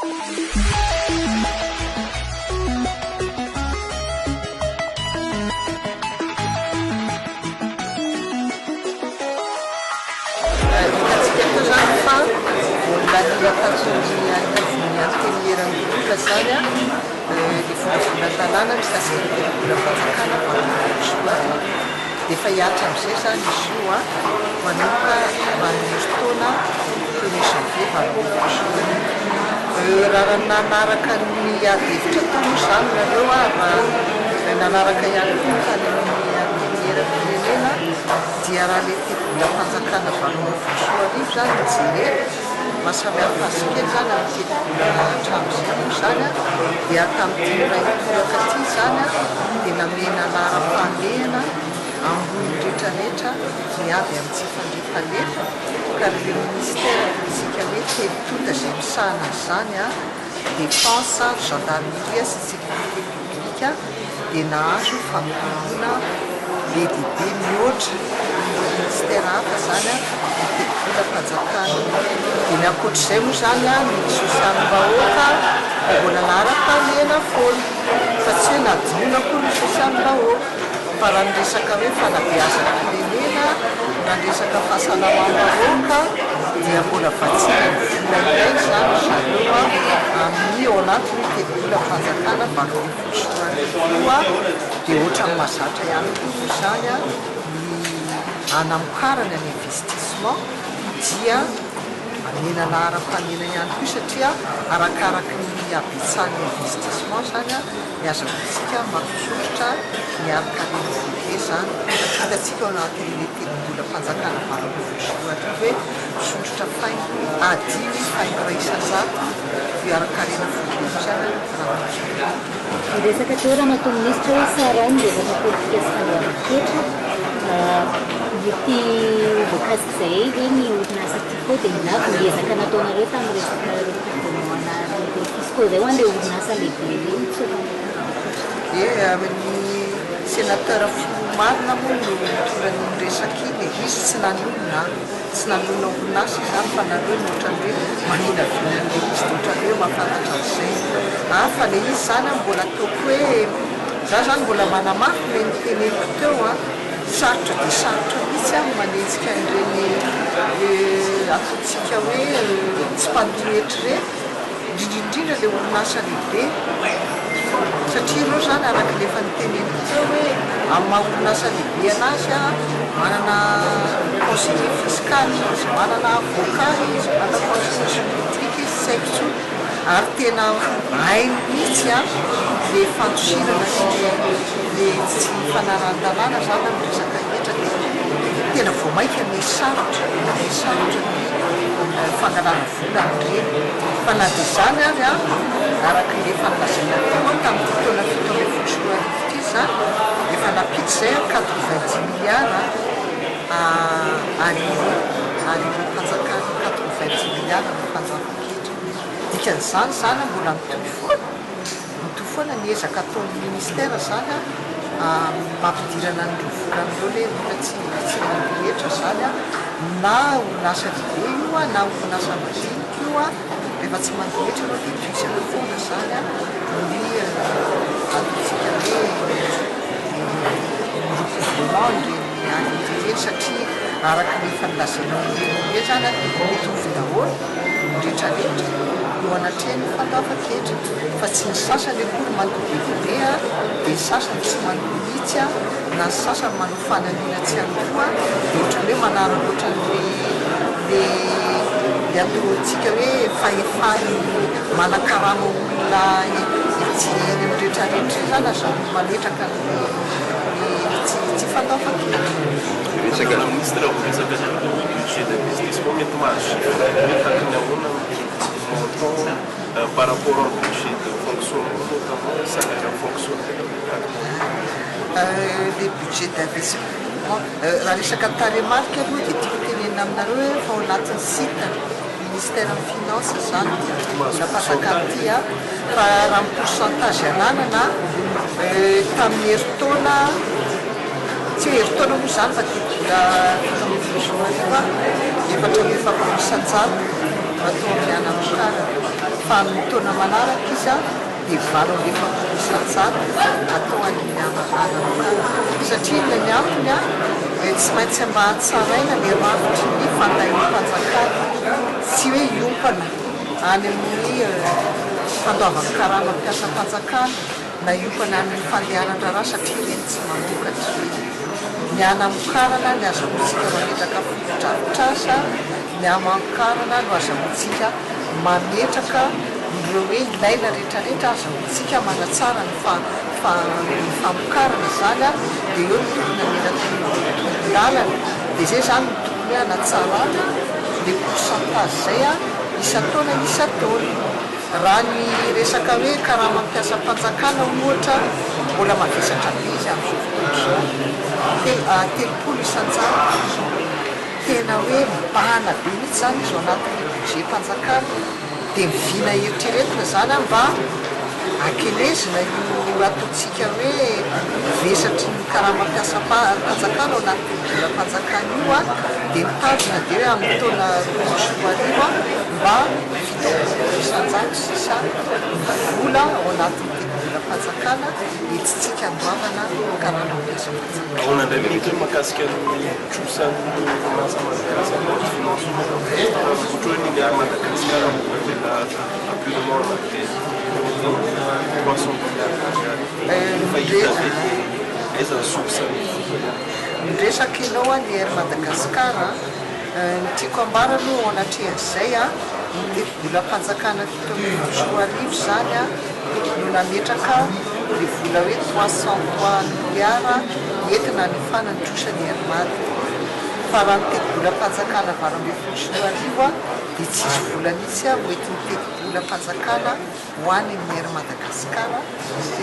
Hitantsika teo izany fa vao nilaniana tato amin'ny anivon'ny Antenimierandoholona izany ilay volavolan-dalàna mikasika ny tetibolam-panjakana 2018. Dia efa hihatra amin'izay izany izy io manomboka amin'ny herintaona premier janvier 2018. Raha nanaraka ny ady hevitra teo moa izany nareo raha nanaraka ihany koa ny tany amin'ny Antenimieram-pirenena dia raha ilay tetibolam-panjakana 2018 izany no jerena, maha samy hafa azy kely izany amin'ny tetibola hatramin'izay moa izany dia tamin'ity indray mitoraka ity izany dia namena laharam-pahamehana ambony rehetrarehetra ny avy amin'ny tsy fandriampahalemana ka ireo minisitera ataontsika hoe telo tonta izay misahana an'izany, Défense, Gendarmerie sy Sécurité publique dia nahazo fampinonoana be dia be mihoatra noho ireo minisitera hafa izany ny tetibolam-panjakana. Dia ny ankoatr'izay moa izany ny sosialim-bahoaka mbola laharam-pahamehana foana fa tsy hoe nadinoina akory ny sosialim-bahoaka fa raha ny resaka hoe fanabeazam-pirenena na ny resaka fahasalamam-bahoaka dia mbola vatsiana ny vola ilaina izany ry zareo amin'ny ao anatin'io tetibolam-panjakana 2018 io dia ohatran'ny mahazatra ihany koa moa izany ny hanamokarana ny investissement dia amena laharam-pahamehana ihany koa satria arakaraky ny habetsahan'ny investissement izany ny azahoantsika mampisondrotra ny harin-karena foibe izany. Hitantsika ao anatin'ilay tetibolam-panjakana 2018 hoe misondrotra faingo dimy faingo iray isan-jato io harin-karena foibe io izany raha ny Niresaka teo Ramatoa Minisitra hoe tsara ny resaka politika sy fandoavan-ketra. Mety ho voakasik'izay ve ny orinasa Tiko dia inona avy ny ezaka nataonareo tamin'ny resaka recouvrement-na arriérés fiscaux izay ho an'ireo orinasa lehibe ireny tsy ho fandoavan-ketra? Dia ny Sénateur filoha marina moa no nitondra an'iny resaka iny e. Izy tsy nanonona an. Tsy nanonona orinasa izy izany fa nareo no ohatran'ny hoe maminavina an'ilay izy dia ohatran'ny hoe mahafantatra an'izay. Ah fa ilay izy izany an mbola ataoko hoe za izany mbola manamafy ilay noteneniko teo an, sarotra dia sarotra mihitsy an ny manenjika an'ireny ataontsika hoe tsy mpandoa hetra ireny. Indrindra indrindra ilay orinasa lehibe satria ireo izany araka ilay efa noteneniko teo hoe amin'ny maha orinasa lehibe anazy manana conseiller fiscal izy, manana avocat izy, manana conseiller juridique izy, tsy haiko intsony ary tena hainy mihitsy ilay fandosirana sy ilay tsy fanarahan-dalàna izany amin'ny resaka hetra dia tena vao mainka miha sarotra, miha sarotra ny fangalana vola amin'ireny. Fa na dia izany ary, araka ny efa nolazaina teo, tamin'ity taona 2017 ity izany, efa nampiditra izay quatre-vingt-dix milliards ariary, ariary-mpanjakana, quatre-vingt-dix milliards no mpanjaka-ketra. Dikan'izany izany mbola mitohy foana. Mitohy foana ny ezaka ataon'ny ministera izany hampidirana an'ireo vola amin'ireo ilay olona tsy tsy mandoa hetra izany na orinasa lehibe io na orinasa madinika io, rehefa tsy mandoa hetra ianao dia tohizana foana izany ny ataontsika hoe ny recouvrement ireny arriérés ireny satria araka ny efa nolazainao ireny ireny izany dia mitovy daholo ny rehetrarehetra eo anatrehan'ny fandoavan-ketra fa tsy ny sasany akory mandoa be dia be dia ny sasany tsy mandoa mihitsy na ny sasany manao fananiana tsy handoa dia ohatran'ny hoe manararaotra an'ilay ilay ataontsika hoe fahefan'ny manakarama olona etsy eny amin'ny rehetrarehetra io izany aza mametraka an'ilay tsy fandoavan-ketra. Resaka ministre vao resaka zany le hoe budget d'investissement mety mahazo chiffre hoe tahaka ny ahoana ny montant par rapport amin'ny budget de fonctionnement notamment salaire fonctionnaire ve tahaka ny ahoana. Le budget d'investissement, raha resaka tarehimarika aloha dia tiako tenenina aminareo hoe efa ao anatin'ny site ministère ny finance izany ity volam-panjakana ity an, fa raha ny pourcentage ananana tamin'ny herintaona, Tsy hoe herintaona moa izany fa tetibola 2017, 44% no atao amin'ny anamokarana. Fa amin'ny taona manaraka izy dia 48% atao any amin'ny haba-pamokarana. Satria inona ny antony? Dia tsy maintsy mba hatsaraina ny rafitry ny fandaniam-panjakana. Tsy hoe hiompana any amin'ny fandoavan-karama mpiasam-panjakana na hiompana any amin'ny fandehanan-draharaha satria ireny tsy mamokatra ireny. Ny hanamokarana ny azahoantsika mametraka fotodrafitrasa, ny hamamokarana no azahoantsika mametraka ireo hoe ilaina rehetrarehetra azahoantsika manatsara ny famokarana izany dia eo no tokony hamena toro-dalana. Dia izay izany no tokony hoe hanatsarana ilay pourcentage izay isan-taona isan-taona. Raha ny resaka hoe karama mpiasam-panjakana ohatra, mbola mavesatra be izy amin'izao fotoana izao, 30%. Tena hoe mibahana be mihitsy izany izy ao anatin'ilay budget-mpanjakana. Dia ny vina eritreretina izany mba ankelezina io ataontsika hoe vesatry ny karama mpiasam-panjakana ao anatin'ny volam-panjakana io dia ny tanjona dia hoe amin'ny taona 2002 mba 27 sisa ny vola ao anatin'ny tetibolam-panjakana hetsitsika andoavana karama mpiasam-panjakana. Ahoana indray mety hoe mahakasika ny trosan'ny orinasa malagasy amin'ny haute finance ohatra hoe ny Air Madagascar mbola apurement la dette 300 milliards d'ariary efa hita ve dia aiza ny source ny vola? Miresaka ianao ny Air Madagascar. Ny tiako ambara aloha ao anatrehan'izay, ny tetibolam-panjakana 2017 izany no nametraka ilay vola hoe 303 milliards entina hanefana ny trosan'ny Air Mad. Fa raha ny tetibolam-panjakana 2018 dia tsisy vola mihitsy hoentin'ny tetibolam-panjakana ho any amin'ny Air Madagascar.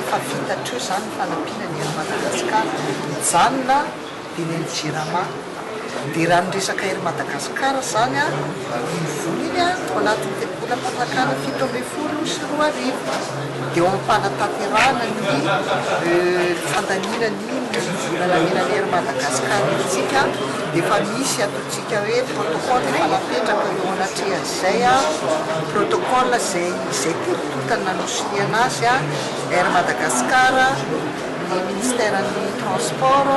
Efa vita hatreo izany ny fanampiana ny Air Madagascar. Mijanona dia ny an'ny Jirama. Dia raha ny resaka Air Madagascar izany, iny vola iny tao anatin'ny tetibolam-panjakana 2017. Dia eo am-panatanterahana ny fandaniana ny vola namena ny Air Madagascar iny isika, dia efa misy ataontsika hoe protocole efa napetraka eo anatrehan'izay, protocole izay izay telo tonta no nanosoniana azy, Air Madagascar, ny ministeran'ny transport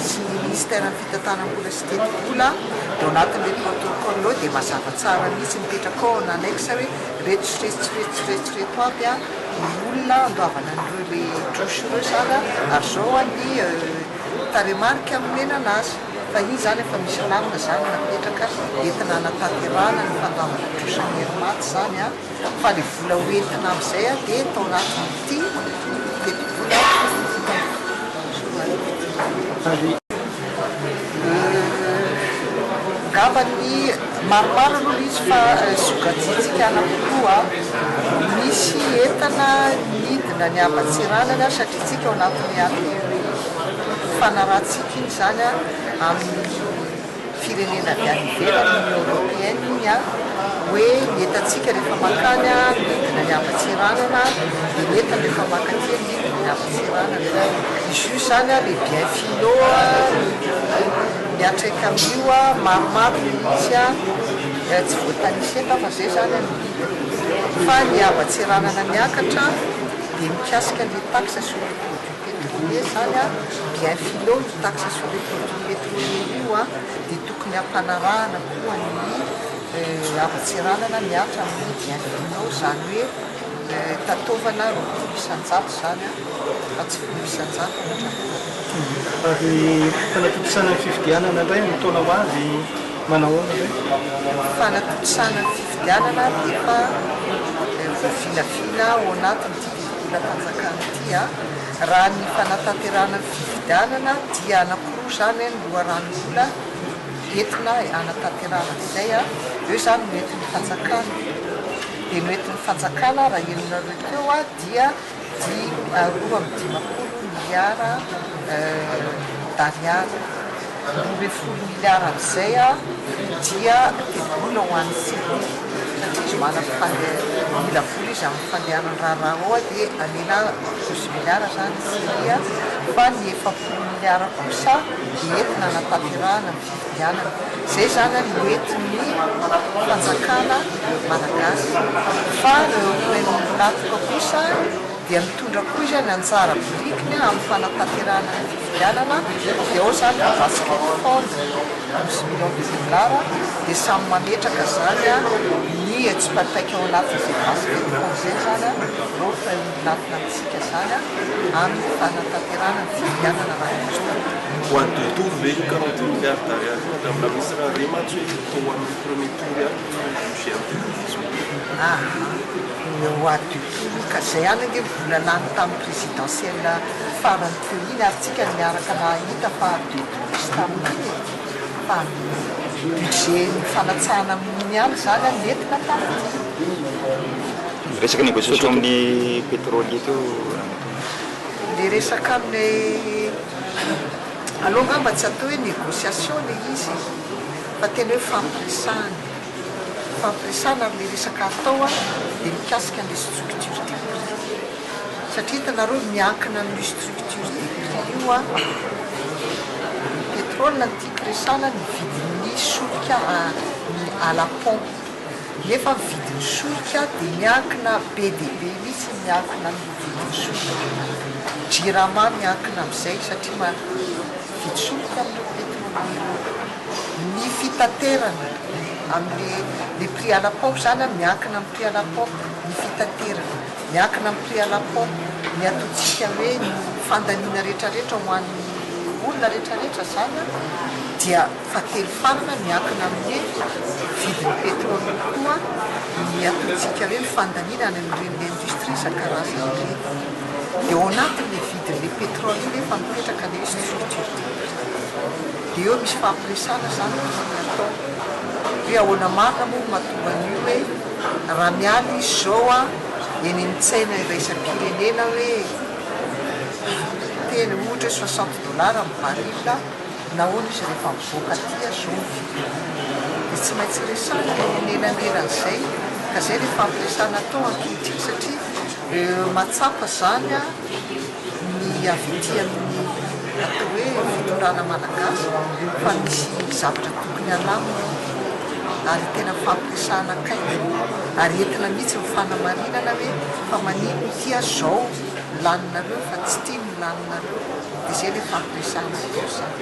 sy ny ministeran'ny fitantanam-bola sy tetibola, dia ao anatin'ilay protocole ao dia mazava tsara mihitsy mipetraka ao en annexe hoe ireto sy ireto sy ireto sy ireto sy ireto aby ny olona andoavana an'ireo le trosa ireo izany ary izao ny tarehimarika nomena anazy fa iny izany efa misy lamina izany napetraka entina hanatanterahana ny fandoavana trosa ny Air Mad izany. Fa le vola ho entina amizay dia tao anatin'ity tetibola 2017 ity. Angamba ny maromaro aloha ilay izy fa sokajintsika anankiroa, misy entana nidina ny haban-tseranana satria tsika ao anatin'ny APE fanarahantsika iny izany amin'ny firenena avy any ivelany, Union Européenne iny an, hoe ny entantsika rehefa mankany an, midina ny haban-tseranana, dia ny entana rehefa mankaty midina ny haban-tseranana. Izy io izany an, les biens finaux an, miantraika amin'io an, maromaro ilay izy an, tsy voatanisa eto aho fa izay izany an no hitako. Fa ny haban-tseranana miakatra dia mikasika ny taxe sur les produits pétroliers izany an, Bien philo io taxe sur les produits pétroliers io a, dia tokony hampanarahana koa ny havan-tseranana mihatra amin'ny bien philo, izany hoe tataovana 20% izany a, fa tsy 10% ohatra ny taloha. Ary fanatontosana ny fifidianana indray amin'ny taona ho avy manao ahoana indray? Fanatontosana ny fifidianana dia efa voavinavina ao anatin'ity tetibolam-panjakana ity a. Raha ny fanatanterahana ny fifidianana dia anankiroa izany ny loharanom-bola entina hanatanterahana an'izay, eo izany no entin'ny fanjakana, dia noentin'ny fanjakana raha henonareo teo dia 52 miliara d'ariary, 12 miliara amin'izay dia tetibola ho an'ny ceni satria izy manam-pande- mila vola izy amin'ny fandehanan-draharaha ao dia amena 12 miliara izany ny ceni fa ny 40 miliara kosa dia entina hanatanterahana ny fifidianana. Izay izany no entin'ny fanjakana malagasy fa Ombon'antoka kosa dia mitondra koa izy ny anjara birikiny amin'ny fanatanterahana ny fifidianana, dia ao izany ny basket fund, 12 millions de dollars, dia samy mametraka izany ny tsipaitaika ao anatin'izay basket fund izay izany ireo mpiray ombon'antoka amintsika izany amin'ny fanatanterahana ny fifidianana rahampitso. Ho an'ny deux tours ve io 48 milliards d'ariary io Madame la Ministre raha re mantsy hoe toa ho an'ny premier tour ihany io budget 2018 io. Aha, ny ho à deux tours io ka zay ihany ange ny vola lany tamin'ny présidentielle farany teo iny ary tsika niaraka nahita fa à deux tours izy tamin'iny e, fa budget nifanatsahana amin'iny ihany zany an nentina tamin'ity. Resaka négociation amin'ny pétrolier teo Ramatoa Ministre. Le resaka amin'ny, aleo angamba tsy atao hoe négociation le izy fa tena hoe fampiresahana. Fampiresahana ary le resaka atao dia mikasika an'le structure des prix. Satria hitanareo miankina amin'io structure des prix io ny pétrole no tiako resahana, ny vidin'ny solika à la pompe. Nefa ny vidin'ny solika dia miankina be dia be mihitsy miankina amin'io vidin'ny solika io. Jirama miankina amin'izay satria mividy solika amin'ireo pétrolier ireo. Ny fitaterana amin'le le prix à la pompe izany an, miankina amin'ny prix à la pompe ny fitaterana, miankina amin'ny prix à la pompe ny ataontsika hoe ny fandaniana rehetrarehetra ho an'ny olona rehetrarehetra izany an, dia fahatelo farany miankina amin'ny vidin'ny pétrole koa ny ataontsika hoe ny fandaniana any amin'ireny industrie isan-karazany ireny. Dia ao anatin'ilay vidin'ilay pétrole io nefa mipetraka ilay hoe structure de prix. Dia eo misy fampiresahana izany tokony hatao hoe ahoana marina moa no mahatonga an'io hoe raha miala izy izao an, eny amin'ny tsena iraisam-pirenena hoe tena ohatra hoe soixante dollars ny baril, nahoana izy rehefa mivoaka aty izao ny vidiny? Dia tsy maintsy resahina eny anelanelan'izay ka izay ilay fampiresahana atao ankehitriny satria mahatsapa izany an. ny avy ety amin'ny atao hoe fitondrana malagasy fa misy zavatra tokony halamina ary tena fampiresahana akaiky ary entina mihitsy ny fanamarinana hoe fa maninona ity aho zao laninareo fa tsy ity no laninareo dia izay ilay fampiresahana atao izany.